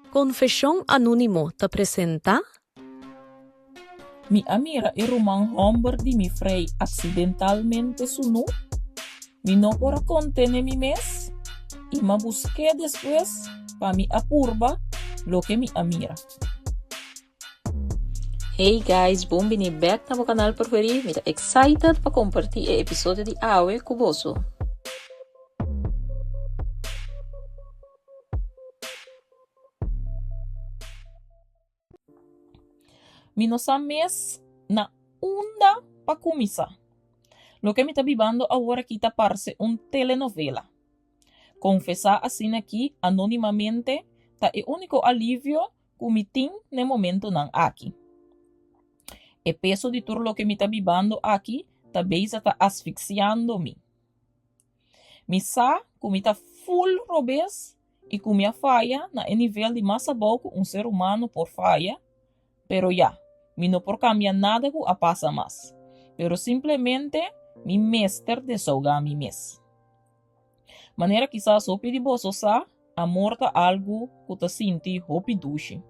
Konfeshon Anónimo ta presentá. Mi a mira e ruman hòmber di mi frei aksidentalmente sunú. Mi no por a kontené mi mes i m'a busk'é despues pa mi a purba loke mi a mira. Hey guys, bon bini bek na bo kanal preferí. Mi ta excited pa kompartí e episodio di awe ku boso. Mi no sa mes na unda pa kuminsá. Loke mi ta bibando awor aki ta parse un telenovela. Konfesá asina aki anónimamente ta e úniko alivio ku mi tin n'e momentonan aki. E peso di tur loke mi ta bibando aki ta bezig ta asfiksiando mi. Mi sa ku mi ta ful robes i ku mi a faya na e nivel di mas abou ku un ser humano por faya, pero ya, mi no por kambia nada ku a pasa mas, pero simplemente mi mester desahogá mi mes. Manera kisas hopi di boso sa, amor ta algu ku ta sinti hopi dushi.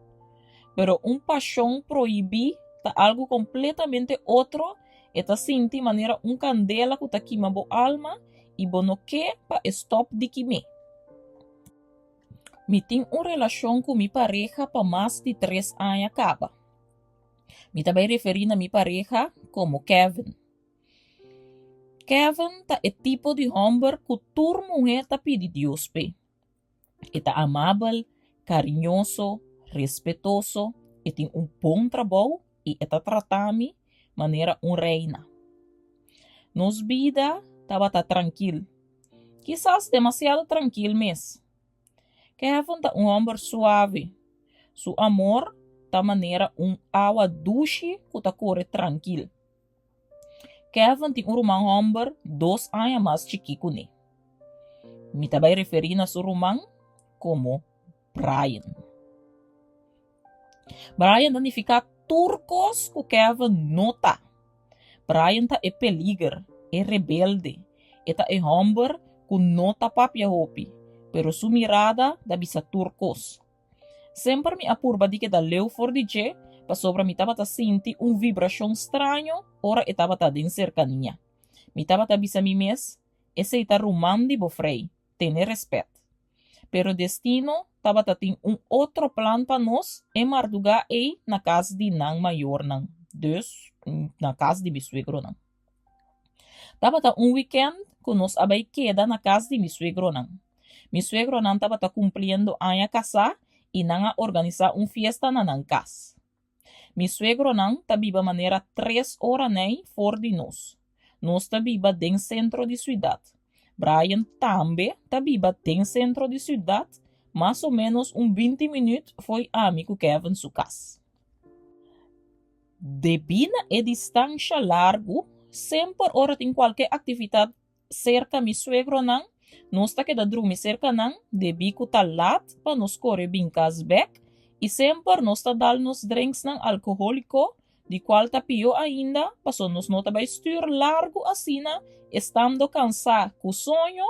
Pero un pashon prohibí ta algu kompletamente otro, e ta sinti manera un kandela ku ta kima bo alma i bo no ke pa e stòp di kim'é. Mi tin un relashon ku mi pareha pa mas di tres aña kaba. Mi ta bai referí na mi pareha komo Kevin. Kevin ta e tipo di hòmber ku tur muhé ta pidi Dios p'e. E ta amabel, kariñoso, respetoso, e tin un bon trabou i e ta trata mi manera un reina. Nos bida tabata trankil, kisas demasiado trankil mes. Kevin ta un hòmber suave. Su amor ta manera un awa dushi ku ta kore trankil. Kevin tin un ruman hòmber dos aña mas chikí kuné. Mi ta bai referí na su ruman komo Brian. Brian ta nifiká tur kos ku Kevin no ta. Brian ta e peliger, e rebelde, e ta e hòmber ku no ta papia hopi, pero su mirada ta bisa tur kos. Semper mi a purba di keda leu for di dje pasobra mi tabata sinti un vibrashon straño ora e tabata den serkania. Mi tabata bisa mi mes, Esei ta ruman di bo frei, tene rèspèt. Pero destino tabata tin un otro plan pa nos e mardugá ei na kas di nan mayornan, dus na kas di mi suegronan. Tabata un wikènt ku nos a bai keda na kas di mi suegronan. Mi suegronan tabata kumpliendo aña kasá i nan a organisá un fiesta na nan kas. Mi suegronan ta biba manera tres ora nei for di nos. Nos ta biba den sentro di siudat. Brian tambe ta biba den sentro di siudat, mas o ménos un binti minüt fo'i ami ku Kevin su kas. Debí na e distansha largu, semper ora tin kualke aktividat serka mi suegronan, nos ta keda drumi serka nan debí ku ta lat pa nos kore bin kas bèk i semper nos ta dal nos drinksnan alkohóliko, di kual ta pió ainda paso nos no ta bai stür largu asina estando kansá ku soño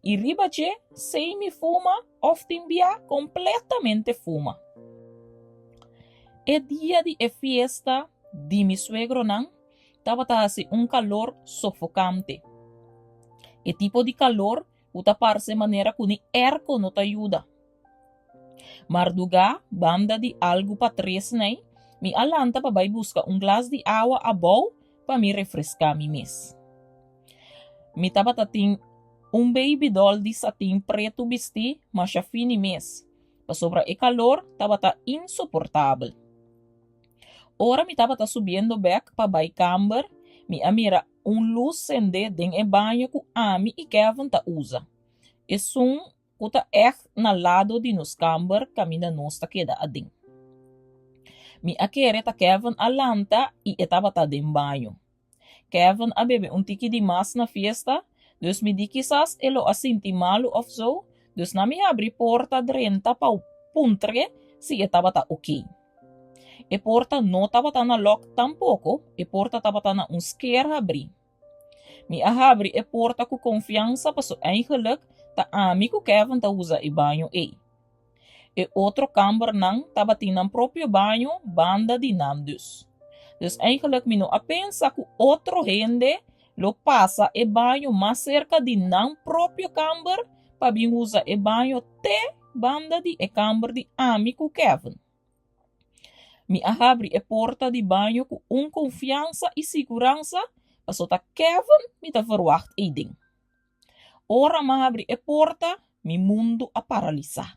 I riba dje sei mi fuma òf tin bia kompletamente fuma. E dia di e fiesta di mi suegronan tabata hasi un kalor sofokante. E tipo di kalor ku ta parse manera ku ni èrko no ta yuda. Mardugá, banda di algu pa tres nei, mi a lanta pa bai buska un glas di awa abou pa mi refreská mi mes. Mi tabata tin un baby doll di satin pretu bistí masha fini mes, pasobra e kalor tabata insoportabel. Ora mi tabata subiendo bèk pa bai kamber, mi a mira un lus sendé den e baño ku ami i Kevin ta usa. Esun ku ta ègt na lado di nos kamber kaminda nos ta keda aden. Mi a kere ta Kevin a lanta i e tabata den baño. Kevin a bebe un tiki di mas na fiesta, dus mi di kisas e lo a sinti malu of zo, dus na mi habri porta drenta pa puntr'e si e tabata oké. E porta no tabata na lòk tampoko, e porta tabata na un sker habrí. Mi a habri e porta ku konfiansa paso eigenlik ta ami ku Kevin ta usa e baño ei. E otro kambernan tabatin nan propio baño banda di nan dus. Dus eigenlijk mi no a pensa ku otro hende lo pasa e baño mas serka di nan propio kamber pa bin usa e baño te banda di e kamber di ami ku Kevin. Mi a habri e porta di baño ku un konfiansa i siguransa paso ta Kevin mi ta verwagt eiden. Ora m'a habri e porta, mi mundu a paralisá.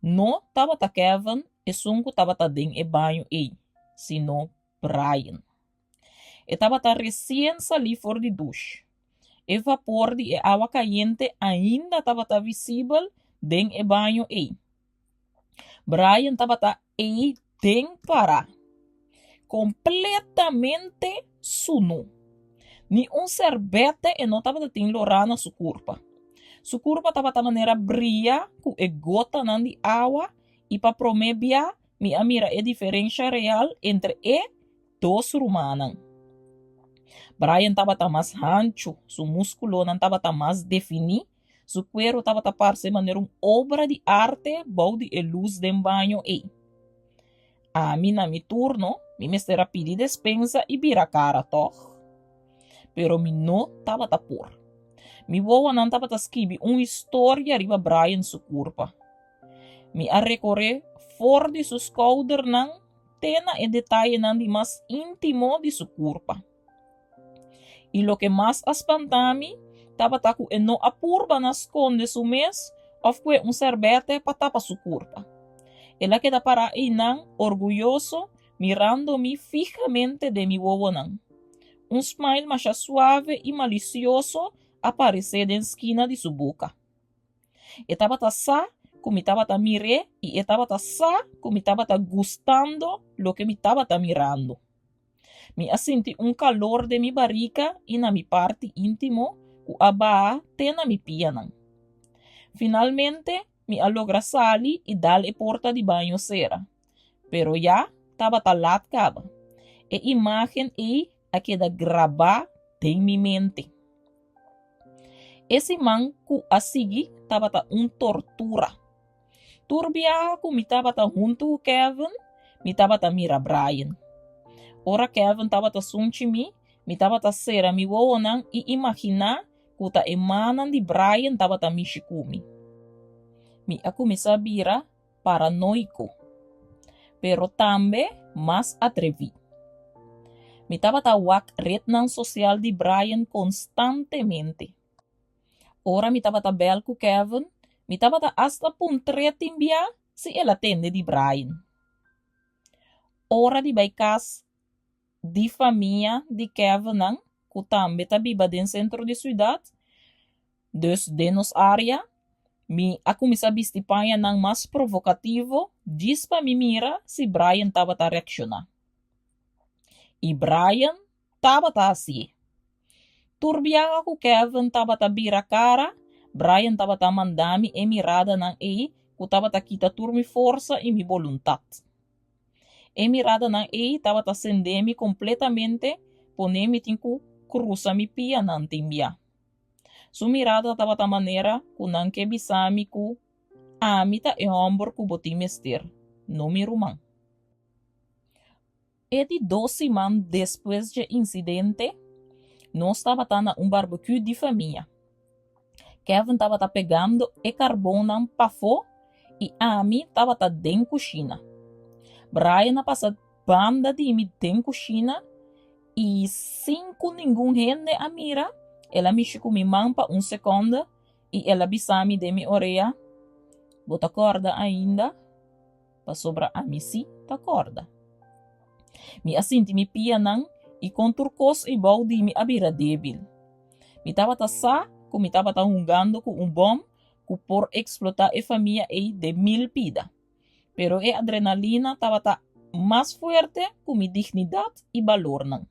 No tabata Kevin esun ku tabata den e baño ei, sino Brian. E tabata resien salí for di dush. E vapor di e awa kayente ainda tabata visibel den e baño ei. Brian tabata ei den pará, kompletamente sunú. Ni un serbete e no tabata tin lorá na su kurpa. Su kurpa tabata manera bria ku e gotanan di awa i pa promé bia mi a mira e diferensha real entre e dos rumannan. Brian tabata mas hanchu, su múskulonan tabata mas definí. Su kuero tabata parse manera un obra di arte bou di e lus den baño ei. Ami na mi turno, mi mester a pidi despensa i bira kara tòg. Pero mi no tabata por. Mi wowonan tabata skibi un historia riba Brian su kurpa. Mi a rekoré for di su skoudernan te na e detayenan di mas íntimo di su kurpa. I loke mas a spantá mi tabata ku e no a purba na skonde su mes òf kue un sèrbètè pa tapa su kurpa. El a keda pará einan orguyoso mirando mi fihamente den mi wowonan. Un smile masha suave i malisioso a paresé den skina di su boka. E tabata sa ku mi tabata mir'é i e tabata sa ku mi tabata gustando loke mi tabata mirando. Mi a sinti un kalor den mi barika i na mi parti íntimo ku a baha te na mi pianan. Finalmente, mi a logra sali i dal e porta di baño sera. Pero ya tabata lat kaba. E imágen ei a keda grabá den mi mente. E siman ku a sigui tabata un tortura. Tur biaha ku mi tabata huntu ku Kevin, mi tabata mira Brian. Ora Kevin tabata sunchi mi, mi tabata sera mi wowonan i imaginá ku ta e mannan di Brian tabata mishi ku mi. Mi a kuminsá bira paranoiko, pero tambe mas atreví. Mi tabata wak retnan sosial di Brian konstantemente. Ora mi tabata bèl ku Kevin, mi tabata asta puntr'é tin bia si el a tende di Brian. Ora di bai kas di famia di Kevinnan, ku tambe ta biba den sentro di siudat, dus den nos área, mi a kuminsá bisti pañanan mas provokativo djis pa mi mira si Brian tabata reakshoná. I Brian tabata hasié. Tur biaha ku Kevin tabata bira kara, Brian tabata manda mi e miradanan ei ku tabata kita tur mi forsa i mi boluntat. E miradanan ei tabata sende mi kompletamente, pone mi tin ku krusa mi pianan tin bia. Su mirada tabata manera ku nan ke bisa mi ku ami ta e hòmber ku bo tin mester, no mi ruman. E di dos siman despues dje insidente, nos tabata na un barbecue di famia. Kevin tabata pegando e karbonnan pafó i ami tabata den kushina. Brian a pasa banda di mi den kushina i sin ku ningun hende a mira, el a mishi ku mi man pa un sekonde i el a bisa mi den mi orea, Bo ta kòrda ainda? pasobra ami sí ta kòrda. Mi a sinti mi pianan i kon tur kos eibou di mi a bira débil. Mi tabata sa ku mi tabata hungando ku un bòm ku por eksplotá e famia ei den mil pida. Pero e adrenalina tabata mas fuerte ku mi dignidat i balornan.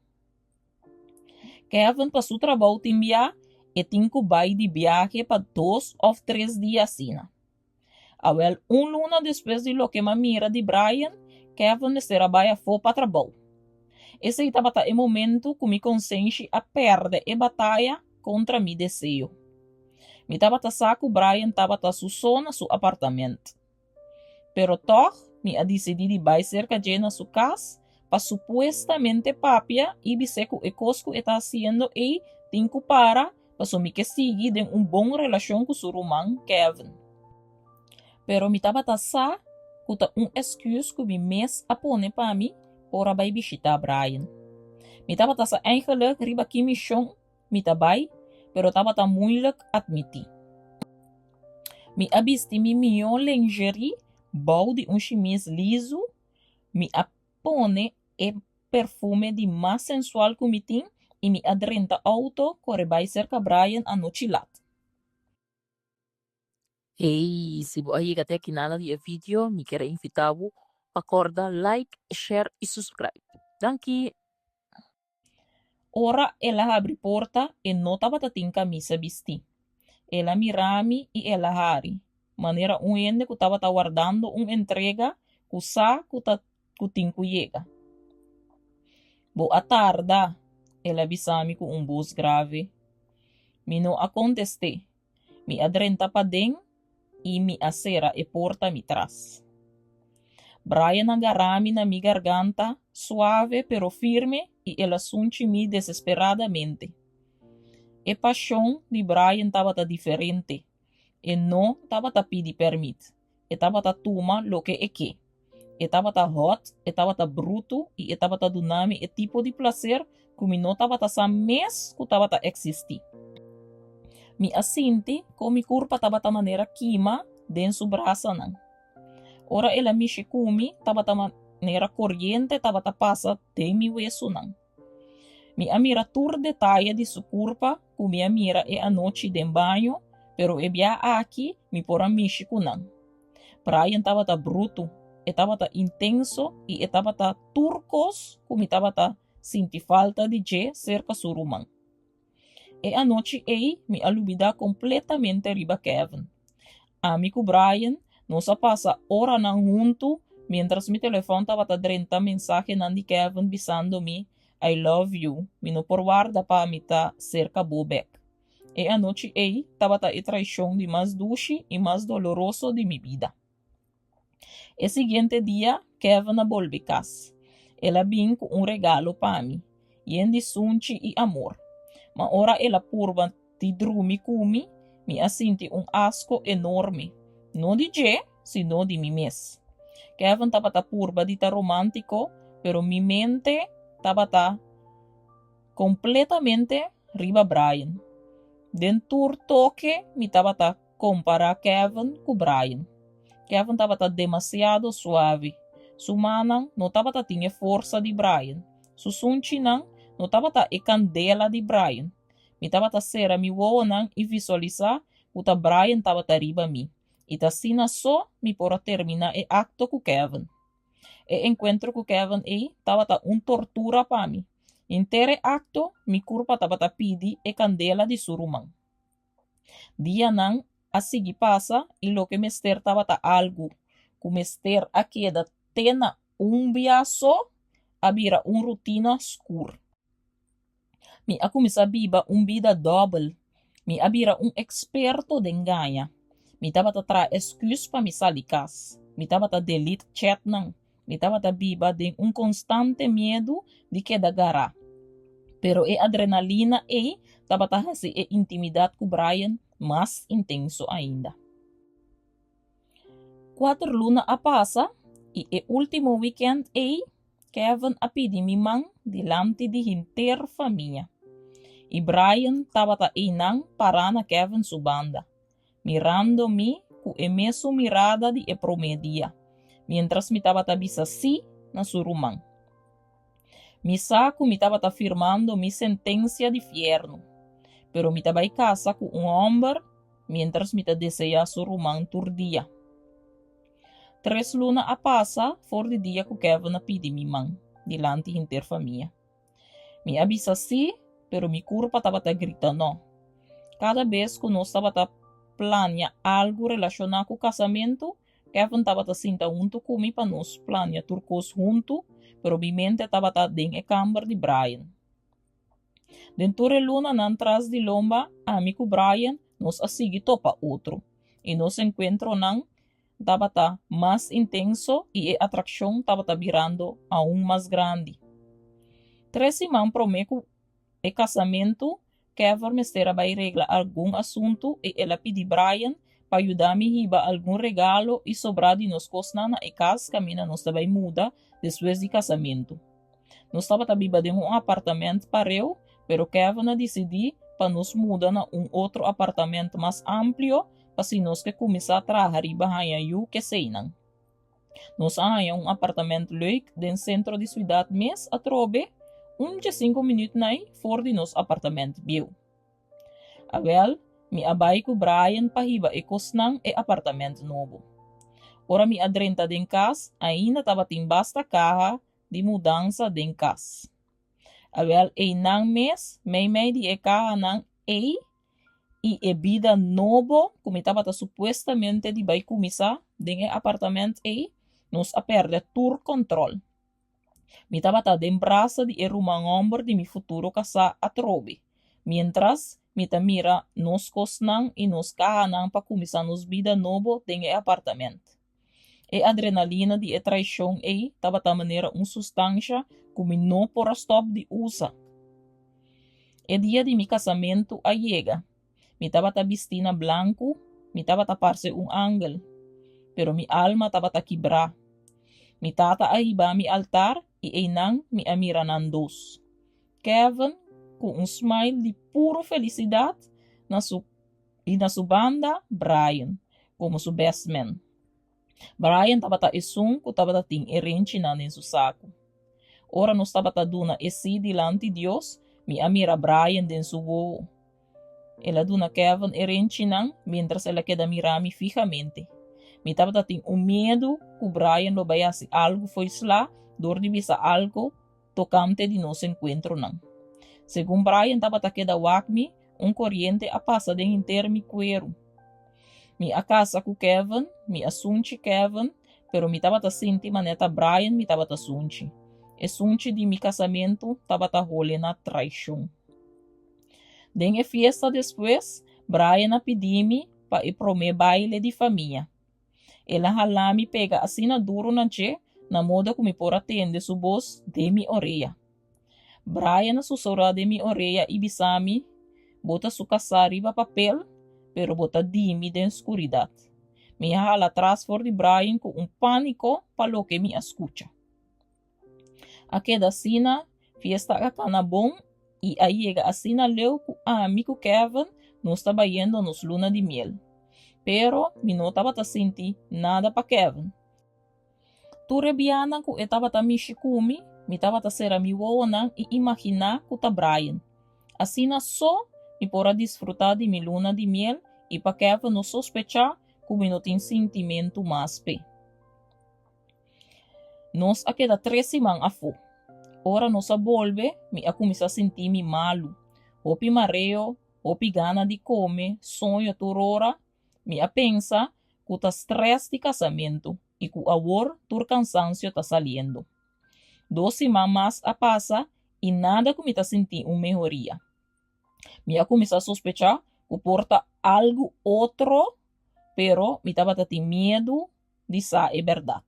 Kevin pa su trabou tin bia e tin ku bai di biahe pa dos òf tres dia asina. Awel, un luna despues di loke m'a mira di Brian, Kevin mester a bai afó pa trabou. Esei tabata e momentu ku mi konsenshi a pèrdè e bataya kontra mi deseo. Mi tabata sa ku Brian tabata su so na su apartament. Pero tòg mi a disidí di bai serka dje na su kas pa supuestamente papia i bis'é ku e kos ku e ta hasiendo ei tin ku para pasobra mi ke sigui den un bon relashon ku su ruman Kevin. Pero mi tabata sa ku ta un esküs ku mi mes a pone pa mi por a bai bishitá Brian. Mi tabata sa eigenlik riba ki mishon mi ta bai, pero tabata moeilijk admití. Mi a bisti mi mihó lingerie bou di un shimis lizu, mi a pone e perfume di mas sensual ku mi tin i mi a drenta outo kore bai serka Brian anochi lat. Hey, si bo a yega te aki nana di e video, mi kier a invita bo pa corda like, share y subscribe. Danki! Ora el a habri porta, e no tabata tin camisa bisti. El a mira mi y el a hari, manera un hende cu tabata wardando un entrega cu sa cu ta cu tin cu yega. Bo a tarda, el a bisa mi cu un bos grave. Mi no a contest'é. Mi a drenta paden i mi a sera e porta mi tras. Brian a gara mi na mi garganta, suave pero firme i el a sunchi mi desesperadamente. E pashon di Brian tabata diferente. E no tabata pidi pèrmit. E tabata tuma loke e ke. E tabata hot, e tabata brutu i e tabata duna mi e tipo di plaser ku mi no tabata sa mes ku tabata eksistí. Mi a sinti kon mi kurpa tabata manera kima den su brasanan. Ora el a mishi ku mi, tabata manera koriente tabata pasa den mi wesunan. Mi a mira tur detaye di su kurpa ku mi a mira e anochi den baño, pero e bia aki mi por a mishi ku nan. Brian tabata brutu, e tabata intenso i e tabata tur kos ku mi tabata sinti falta di dje serka su ruman. E anochi ei mi a lubidá kompletamente riba Kevin. Ami ku Brian nos a pasa oranan huntu miéntras mi telefòn tabata drenta mensahenan di Kevin bisando mi, I love you, mi no por warda pa mi ta serka bo bèk. E anochi ei tabata e traishon di mas dushi i mas doloroso di mi bida. E siguiente dia, Kevin a bolbe kas. El a bin ku un regalo pa mi, yen di sunchi i amor. Ma ora el a purba di drumi ku mi, mi a sinti un asko enorme, no di dje, sino di mi mes. Kevin tabata purba di ta romántiko, pero mi mente tabata kompletamente riba Brian. Den tur toke mi tabata Kompará Kevin ku Brian. Kevin tabata demasiado suave. Su mannan no tabata tin e forsa di Brian. Su sunchinan no tabata e kandela di Brian. Mi tabata sera mi wowonan i visualisá ku ta Brian tabata riba mi, i ta asina so mi por a terminá e akto ku Kevin. E enkuentro ku Kevin ei tabata un tortura pa mi. Henter e akto mi kurpa tabata pidi e kandela di su ruman. Dianan a sigui pasa i loke mester tabata algu ku mester a keda te na un bia so a bira un rutina skur. Mi a kuminsá biba un bida dòbel. Mi a bira un eksperto den gaña. Mi tabata traha esküs pa mi sali kas. Mi tabata delete chatnan. Mi tabata biba den un konstante miedu di keda gará. Pero e adrenalina ei tabata hasi e intimidat ku Brian mas intenso ainda. Kuater luna a pasa i e último wikènt ei Kevin a pidi mi man dilanti di henter famia. I Brian tabata einan pará na Kevin su banda. Mirando mi ku e mesun mirada di e promé dia, miéntras mi tabata bisa sí na su ruman. Mi sa ku mi tabata firmando mi sentensia di fièrnu, pero mi ta bai kasa ku un hòmber miéntras mi ta deseá su ruman tur dia. Tres luna a pasa for di dia ku Kevin a pidi mi man dilanti henter famia. Mi a bisa sí, pero mi kurpa tabata grita no. Kada bes ku nos tabata plania algu relashoná ku kasamentu, Kevin tabata sinta huntu ku mi pa nos plania tur kos huntu, pero mi mente tabata den e kamber di Brian. Den tur e lunanan tras di lomba, ami ku Brian nos a sigui topa otro, i nos enkuentronan. tabata mas intenso i e atrakshon tabata birando aun mas grandi. Tres siman promé ku e kasamentu, Kevin mester a bai regla algun asuntu i el a pidi Brian pa yuda mi hiba algun regalo i sobrá di nos kosnan na e kas kaminda nos ta bai muda despues di kasamentu. Nos tabata biba den un apartamènt pareu, pero Kevin a disidí pa nos muda na un otro apartamènt mas amplio pa si nos ke kuminsá traha riba haña yu keseinan. Nos a haña un apartamènt leuk den sentro di siudat mes atrobe, un djesinku minüt nai for di nos apartamènt bieu. Awèl, mi a bai ku Brian pa hiba e kosnan e apartamènt nobo. Ora mi a drenta den kas, ainda tabatin basta kaha di mudansa den kas. Awèl, einan mes, meimei di e kahanan ei i e bida nobo ku mi tabata supuestamente di bai kuminsá den e apartamènt ei, nos a pèrdè tur kòntròl. Mi tabata den brasa di e ruman hòmber di mi futuro kasá atrobe, miéntras mi ta mira nos kosnan i nos kahanan pa kuminsá nos bida nobo den e apartamènt. E adrenalina di e traishon ei tabata manera un sustansha ku mi no por a stòp di usa. E dia di mi kasamentu a yega. Mi tabata bistí na blanku, mi tabata parse un angel, pero mi alma tabata kibrá. Mi tata a hiba mi altar i einan mi a mira nan dos. Kevin, ku un smile di puru felisidat na su i na su banda Brian, komo su best man. Brian tabata esun ku tabata tin e renchinan den su saku. Ora nos tabata duna e sí dilanti Dios, mi a mira Brian den su wowo. El a duna Kevin e renchinan miéntras el a keda mira mi fihamente. Mi tabata tin un miedu ku Brian lo bai hasi algu fo'i sla dor di bisa algu tokante di nos enkuentronan. Segun Brian tabata keda wak mi, un koriente a pasa den henter mi kueru. Mi a kasa ku Kevin, mi a sunchi Kevin, pero mi tabata sinti manera ta Brian mi tabata sunchi. E sunchi di mi kasamentu tabata hole na traishon. Den e fiesta despues, Brian a pidi mi pa e promé baile di famia. El a hala mi pega asina duru na dje, na moda ku mi por a tende su bos den mi orea. Brian a susurá den mi orea i bisa mi, Bo ta su kasá riba papel, pero bo ta di mi den skuridat. Mi a hala tras for di Brian ku un pániko pa loke mi a skucha. A keda asina, fiesta a kana bon i a yega asina leu ku ami ku Kevin nos ta bayendo nos luna di miel. Pero mi no tabata sinti nada pa Kevin. Tur e bianan ku e tabata mishi ku mi, mi tabata sera mi wowonan i imaginá ku ta Brian. Asina so mi por a disfrutá di mi luna di miel i pa Kevin no sospechá ku mi no tin sintimentu mas p'e. Nos a keda tres siman afó. Ora nos a bolbe, mi a kuminsá sinti mi malu. Hopi mareo, hopi gana di kome, soño tur ora. Mi a pensa ku ta strès di kasamentu i ku awor tur kansansio ta saliendo. Dos siman mas a pasa i nada ku mi ta sinti un mehoria. Mi a kuminsá sospechá ku por ta algu otro, pero mi tabata tin miedu di sa e bèrdat.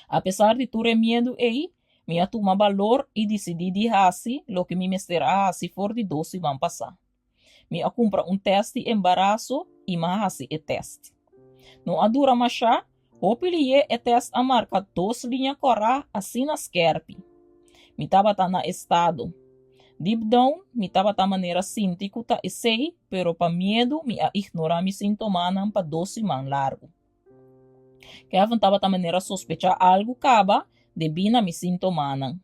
Apesar di tur e miedu ei, mi a tuma balor i disidí di hasi loke mi mester a hasi for di dos siman pasá. Mi a kumpra un tèst di embaraso i m'a hasi e tèst. No a dura mashá, hopi lié e tèst a marka dos liña kòrá asina skèrpi. Mi tabata na estado. Deep down, mi tabata manera sinti ku ta esei, pero pa miedu mi a ignorá mi sintomanan pa dos siman largu. Kevin tabata manera sospechá algu kaba debí na mi sintomanan.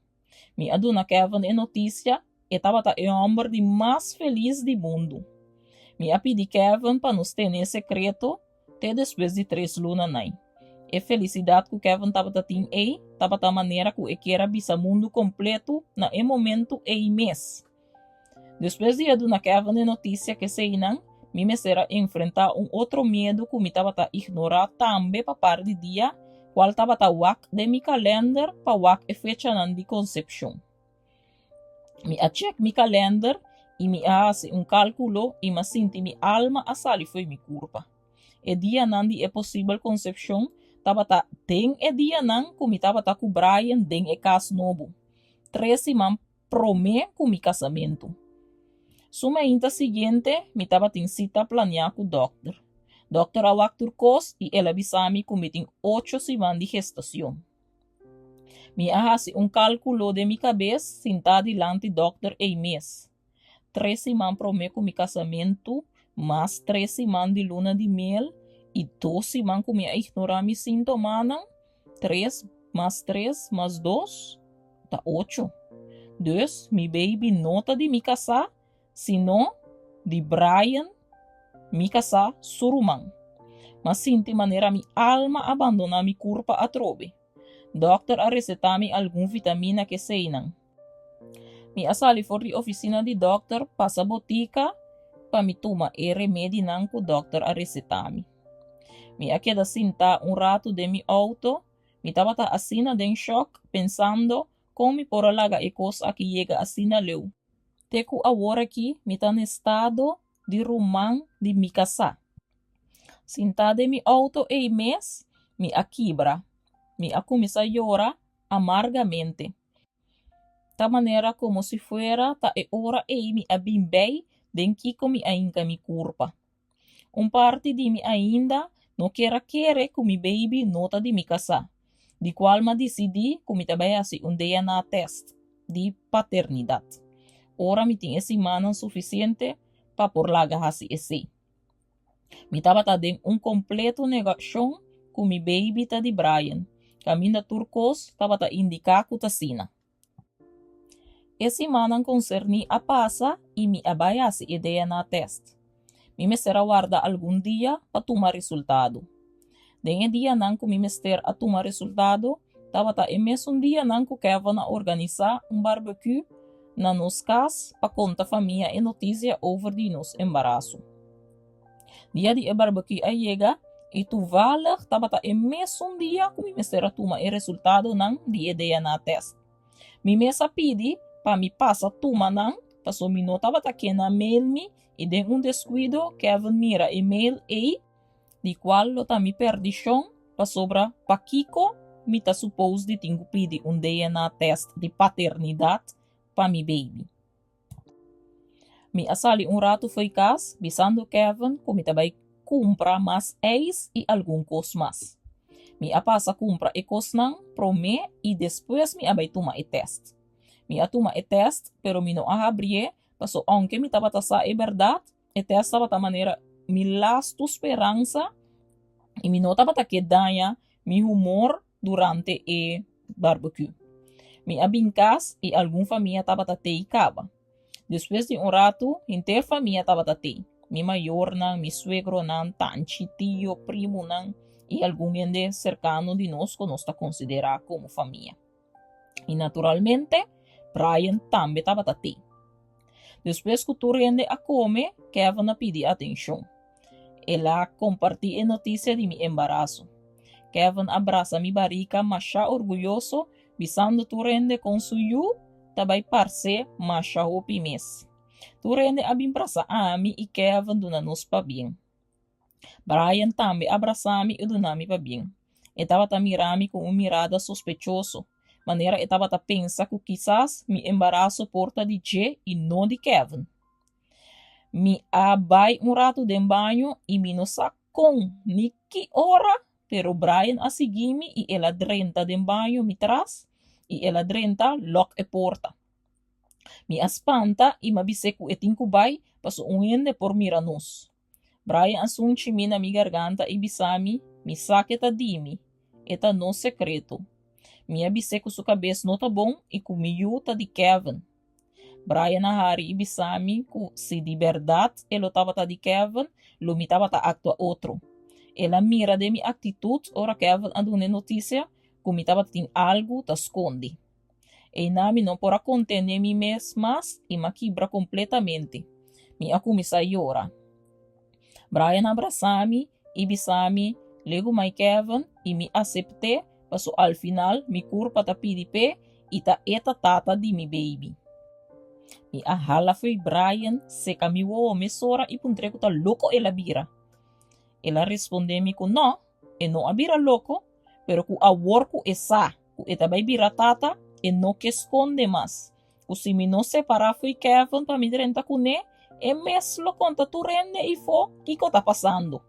Mi a duna Kevin e notisia, e tabata e hòmber di mas felis di mundu. Mi a pidi Kevin pa nos tene e sekreto te despues di tres luna nai. E felisidat ku Kevin tabata tin ei tabata manera ku e kier a bisa mundu kompletu na e momentu ei mes. Despues di a duna Kevin e notisia keseinan, mi mester a enfrentá un otro miedu ku mi tabata ignorá tambe pa par di dia, kual tabata wak den mi kalènder pa wak e fechanan di konsepshon. Mi a chèk mi kalènder i mi a hasi un kálkulo i m'a sinti mi alma a sali fo'i mi kurpa. E dianan di e posibel konsepshon tabata den e dianan ku mi tabata ku Brian den e kas nobo, tres siman promé ku mi kasamentu. Su mainta siguiente mi tabatin sita planiá ku dòkter. Dòkter a wak tur kos i el a bisa mi ku mi tin ocho siman di gestacion. Mi a hasi un kálkulo den mi kabes sintá dilanti dòkter ei mes. Tres siman promé ku mi kasamentu, mas tres siman di luna di miel i dos siman ku mi a ignorá mi síntomanan, tres mas tres mas dos ta ocho. Dus mi baby no ta di mi kasá, sino di Brian, mi kasá, su ruman. M'a sinti manera mi alma a bandoná mi kurpa atrobe. Dòkter a resetá mi algun vitamina k'eseinan. Mi a sali for di ofisina di dòkter pasa botika pa mi tuma e remedinan ku dòkter a resetá mi. Mi a keda sintá un ratu den mi outo, mi tabata asina den shòk pensando kon mi por a laga e kos aki yega asina leu. Te ku awor aki mi ta na estado di ruman di mi kasá. Sintá den mi outo ei mes, mi a kibra. Mi a kuminsá yora amargamente. Ta manera komo si fuera ta e ora ei mi a bin bei den kiko mi a hinka mi kurpa. Un parti di mi ainda no kier a kere ku mi baby no ta di mi kasá, di kual m'a disidí ku mi ta bai hasi un DNA tèst di paternidat ora mi tin e simannan sufisiente pa por laga hasi esei. Mi tabata den un kompleto negashon ku mi baby ta di Brian, kaminda tur kos tabata indiká ku ta asina. E simannan konserní a pasa i mi a bai hasi e DNA tèst. Mi mester a warda algun dia pa tuma resultado. Den e dianan ku mi mester a tuma resultado, tabata e mesun dianan ku Kevin a organisá un barbekú na nos kas pa konta famia e notisia over di nos embaraso. Dia di e barbekú a yega i tuvallig tabata e mesun dia ku mi mester a tuma e resultadonan di e DNA tèst. Mi mes a pidi pa mi pasa tuma nan pasobra mi no tabata ke nan mail mi i den un deskuido Kevin mira e mail ei di kual lo ta mi perdishon pasobra pakiko mi ta supos di tin ku pidi un DNA tèst di paternidat pa mi baby. Mi a sali un ratu fo'i kas bisando Kevin ku mi ta bai kumpra mas eis i algun kos mas. Mi a pasa kumpra e kosnan promé i despues mi a bai tuma e tèst. Mi a tuma e tèst pero mi no a habrié paso ounke mi tabata sa e bèrdat, e tèst tabata manera mi lastu speransa i mi no tabata ke daña mi humor durante e barbecue. Mi a bin cas y algun famia tabata tey caba. Despues di un ratu, henter famia tabata tey, mi mayornan, mi suegronan, tanchi, tio, primonan y algun hende cercano di nos cu nos ta considera como famia. Y naturalmente, Brian tambe tabata tey. Despues cu tur hende a come, Kevin a pidi atencion. El a comparti e noticia di mi embaraso. Kevin a brasa mi barika masha orguyoso, bisando tur hende kon su yu ta bai parse masha hopi mes. Tur hende a bin brasa ami i Kevin duna nos pabien. Brian tambe a brasa mi i duna mi pabien. E tabata mira mi ku un mirada sospechoso, manera e tabata pensa ku kisas mi embaraso por ta di dje i no di Kevin. Mi a bai un ratu den baño i mi no sa kon ni ki ora, pero Brian a sigui mi i el a drenta den baño mi tras i el a drenta lòk e porta. Mi a spanta i m'a bis'é ku e tin ku bai paso un hende por mira nos. Brian a sunchi mi na mi garganta i bisa mi, Mi sa ke ta di mi. E ta nos sekreto. Mi a bis'é ku su kabes no ta bon i ku mi yu ta di Kevin. Brian a hari i bisa mi ku si di bèrdat e lo tabata di Kevin, lo mi tabata aktua otro. El a mira den mi aktitut ora Kevin a duna e notisia ku mi tabatin algu ta skondi. Einan mi no por a kontené mi mes mas i m'a kibra kompletamente. Mi a kuminsá yora. Brian a brasá mi i bisa mi, Legu mai Kevin i mi asept'é paso al final mi kurpa ta pidi p'e i ta e ta tata di mi baby. Mi a hala fo'i Brian, seka mi wowo mesora i puntr'é ku ta loko el a bira. El a respondé mi ku nò, e no a bira loko, pero ku awor ku e sa ku e ta bai bira tata, e no ke skonde mas. Ku si mi no separá fo'i Kevin pa mi drenta kuné, e mes lo konta tur hende eifó kiko ta pasando.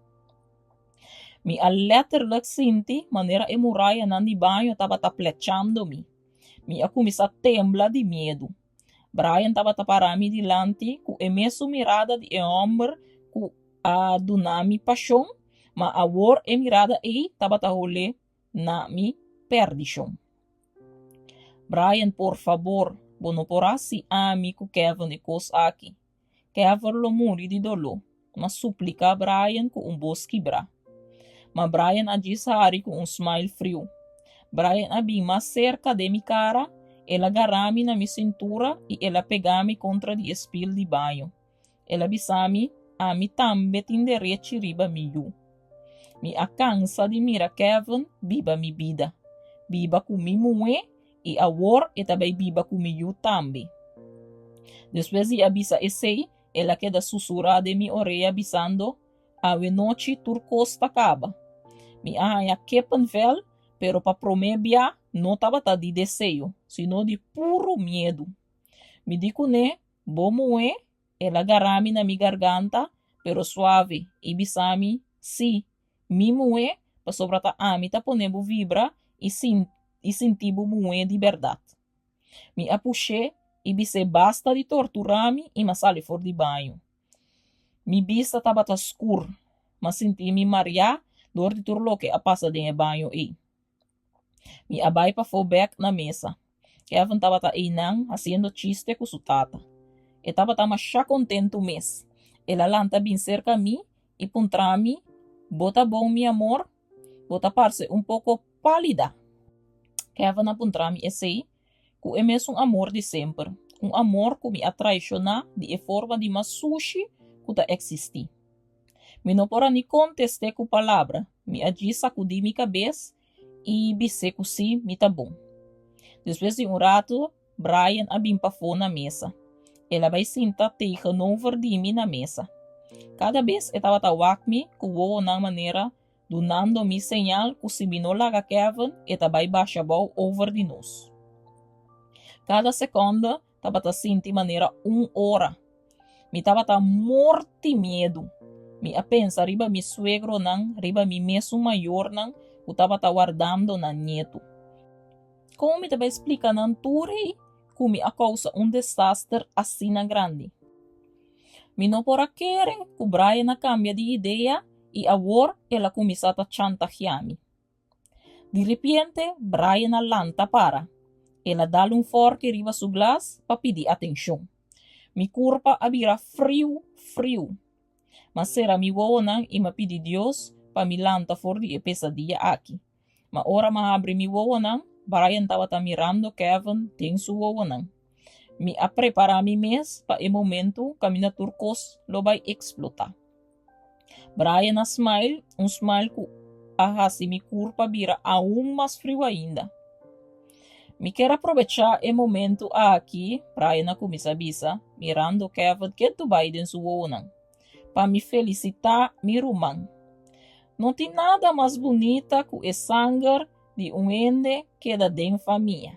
Mi a letterlijk sinti manera e murayanan di baño tabata plechando mi. Mi a kuminsá tembla di miedu. Brian tabata pará mi dilanti ku e mesun mirada di e hòmber ku a duna mi pashon, ma awor e mirada ei tabata holé na mi perdishon. Brian, por fabor, bo no por hasi ami ku Kevin e kos aki. Kevin lo muri di doló. M'a supliká Brian ku un bos kibrá. Ma Brian a djis hari ku un smile friu. Brian a bin mas serka den mi kara, el a gará mi na mi sintura i el a pegá mi kontra di e spil di baño. El a bisa mi, Ami tambe tin derechi riba mi yu. Mi a kansa di mira Kevin biba mi bida, biba ku mi muhé i awor e ta bai biba ku mi yu tambe. Despues di a bisa esei, el a keda susurá den mi orea bisando, Awe nochi tur kos ta kaba. Mi a haña kippenvel, pero pa promé bia no tabata di deseo, sino di puru miedu. Mi di kuné, Bo muhé? El a gará mi na mi garganta, pero suave, i bisa mi, Sí, mi muhé, pasobra ta ami ta pone bo vibra i i sinti bo muhé di bèrdat. Mi a push'é i bis'é basta di torturá mi i m'a sali for di baño. Mi bista tabata skur, m'a sinti mi mariá dor di tur loke a pasa den e baño ei. Mi a bai pafó bèk na mesa. Kevin tabata einan hasiendo chiste ku su tata. E tabata masha kontentu mes. El a lanta bin serka mi i puntra mi, Bo ta bon, mi amor? Bo ta parse un poko pálida. Kevin a puntra mi esei ku e mesun amor di semper, un amor ku mi a traishoná di e forma di mas sushi ku ta eksistí. Mi no por a ni kontest'é ku palabra, mi a djis sakudí mi kabes i bis'é ku sí, mi ta bon. Despues di un ratu, Brian a bin pafó na mesa. El a bai sinta tegenover di mi na mesa. Kada bes e tabata wak mi ku wowonan manera dunando mi señal ku si mi no laga Kevin, e ta bai basha bou over di nos. Kada sekònde tabata sinti manera un ora. Mi tabata morti miedu. Mi a pensa riba mi suegronan, riba mi mesun mayornan ku tabata wardando nan nietu. Kon mi ta bai splika nan tur ei ku mi a kousa un desaster asina grandi? Mi no por a kere ku Brian a kambia di idea i awor el a kuminsá ta chantagiá mi. Di ripiente Brian a lanta para. El a dal un fòrki riba su glas pa pidi atenshon. Mi kurpa a bira friu friu. M'a sera mi wowonan i m'a pidi Dios pa mi lanta for di e pesadia aki. Ma ora m'a habri mi wowonan, Brian tabata mirando Kevin den su wowonan. Mi a prepará mi mes pa e momentu kaminda tur kos lo bai eksplotá. Brian a smile, un smile ku a hasi mi kurpa bira aun mas friu ainda. Mi kier a probechá e momentu aki, Brian a kuminsá bisa, mirando Kevin ketu bai den su wowonan, pa mi felisitá mi ruman. No tin nada mas bunita ku e sanger di un hende keda den famia.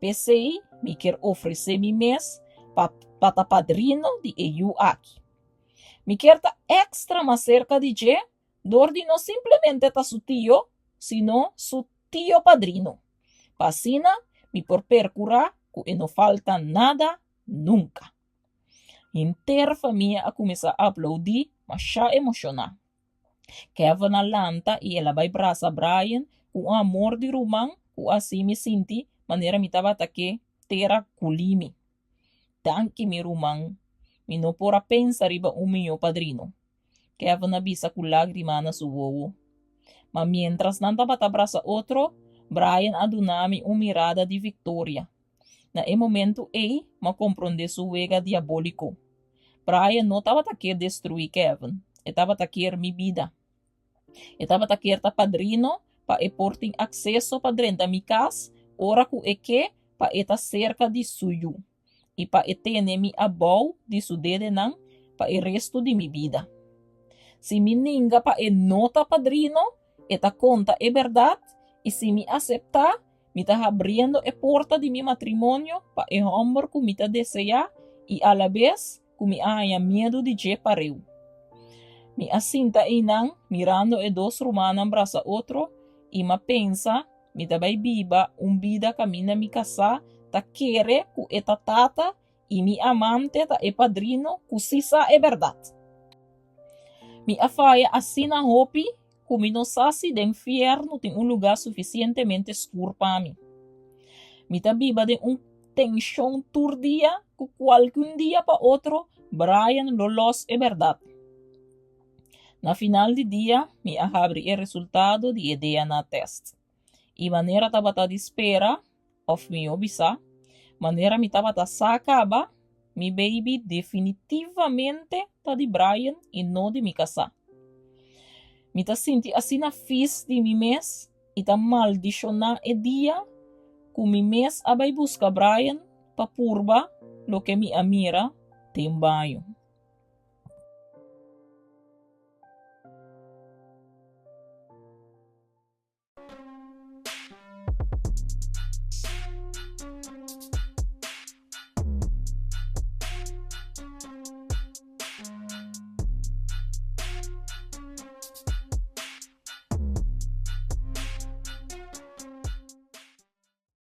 P'esei mi kier ofresé mi mes pa pa ta padrino di e yu aki. Mi kier ta extra mas cerca di dje dor di no simplemente ta su tio, sino su tio padrino. Pa asina mi por percura cu e no falta nada nunca. Henter famia a cuminsa aplaudi masha emociona. Kevin a lanta i el a bai brasa Brian ku un amor di ruman ku a hasi mi sinti manera mi tabata ke tera kuli mi. Danki mi ruman, mi no por a pensa riba un mihó padrino, Kevin a bisa ku lágrima na su wowo. Ma miéntras nan tabata brasa otro, Brian a duna mi un mirada di viktoria. Na e momentu ei m'a komprondé su wega diabóliko. Brian no tabata kier destruí Kevin, e tabata kier mi bida. E tabata kier ta padrino pa e por tin akseso pa drenta mi kas ora ku e ke pa e ta serka di su yu i pa e tene mi abou di su dedenan pa e restu di mi bida. Si mi ninga pa e no ta padrino, e ta konta e bèrdat, i si mi aseptá, mi ta habriendo e porta di mi matrimonio pa e hòmber ku mi ta deseá i alabes ku mi a haña miedu di dje pareu. Mi a sinta einan mirando e dos rumannan brasa otro i m'a pensa mi ta bai biba un bida kaminda mi kasá ta kere ku e ta tata i mi amante ta e padrino ku si sa e bèrdat. Mi a faya asina hopi ku mi no sa si den fièrnu tin un lugá sufisientemente skur pa mi. Mi ta biba den un tenshon tur dia ku kualke un dia pa otro Brian lo lòs e bèrdat. Na final di dia mi a habri e resultado di e DNA tèst. I manera tabata di spera, òf mihó bisá, manera mi tabata sa kaba, mi baby definitivamente ta di Brian i no di mi kasá. Mi ta sinti asina fis di mi mes i ta maldishoná e dia ku mi mes a bai buska Brian pa purba loke mi a mira den baño.